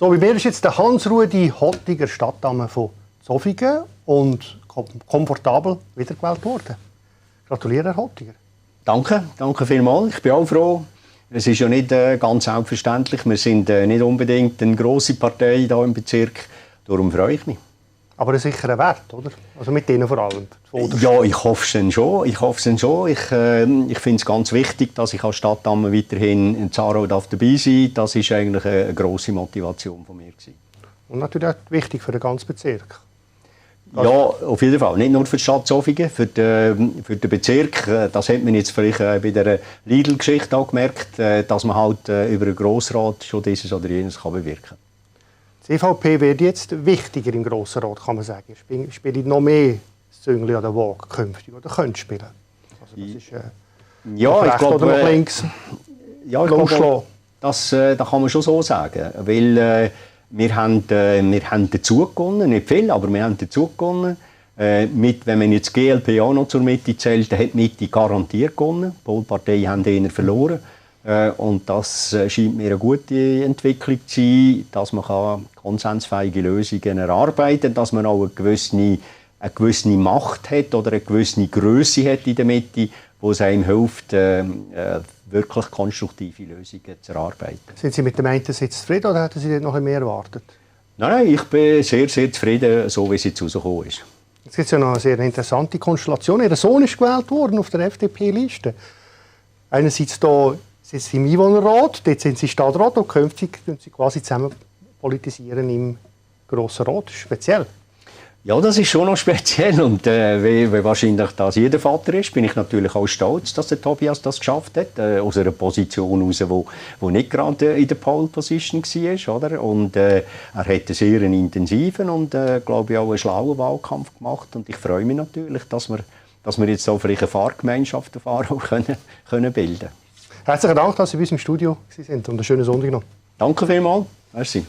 So, bei mir ist jetzt der Hans-Rudi Hottiger Stadtdame von Zofingen und komfortabel wiedergewählt worden. Gratuliere, Herr Hottiger. Danke vielmals. Ich bin auch froh. Es ist ja nicht ganz selbstverständlich. Wir sind nicht unbedingt eine grosse Partei hier im Bezirk. Darum freue ich mich. Aber ein sicherer Wert, oder? Also mit denen vor allem. Ja, ich hoffe es schon. Ich finde es ganz wichtig, dass ich als Stadtdame weiterhin in Zarau dabei sein darf. Das war eigentlich eine grosse Motivation von mir. Und natürlich auch wichtig für den ganzen Bezirk. Ja, auf jeden Fall. Nicht nur für die Stadt Zofingen, für den Bezirk. Das hat man jetzt vielleicht bei der Lidl-Geschichte auch gemerkt, dass man halt über den Grossrat schon dieses oder jenes kann bewirken kann. Die CVP wird jetzt wichtiger im Grossen Rat, kann man sagen. Spielt noch mehr Züngli an der Waage künftig oder könnte spielen. Also das ist ja, ich glaube, oder nach links. Ja, ich glaube, das kann man schon so sagen, weil wir haben dazu gewonnen, nicht viel, aber wir haben dazu gewonnen. Wenn man jetzt die GLP auch noch zur Mitte zählt, dann hat die Mitte garantiert gewonnen. Die Polparteien haben eher verloren. Und das scheint mir eine gute Entwicklung zu sein, dass man konsensfähige Lösungen erarbeiten kann, dass man auch eine gewisse Macht hat oder eine gewisse Grösse hat in der Mitte, wo es einem hilft, wirklich konstruktive Lösungen zu erarbeiten. Sind Sie mit dem einen Sitz zufrieden oder hätten Sie dort noch mehr erwartet? Nein, ich bin sehr, sehr zufrieden, so wie es jetzt rausgekommen ist. Jetzt gibt es ja noch eine sehr interessante Konstellation. Ihr Sohn ist gewählt worden auf der FDP-Liste. Einerseits hier sitzt Sie im Einwohnerrat, dort sind Sie Stadtrat und künftig Sie quasi zusammen politisieren im Grossen Rat. Das ist speziell. Ja, das ist schon noch speziell und wie wahrscheinlich das jeder Vater ist, bin ich natürlich auch stolz, dass der Tobias das geschafft hat, aus einer Position heraus, wo nicht gerade in der Pole Position war, oder? Und er hat einen sehr intensiven und glaube ich auch einen schlauen Wahlkampf gemacht und ich freue mich natürlich, dass wir jetzt so vielleicht eine Fahrgemeinschaft auf Aarau können bilden. Herzlichen Dank, dass Sie bei uns im Studio waren und einen schönen Sonntag noch. Danke vielmals. Merci.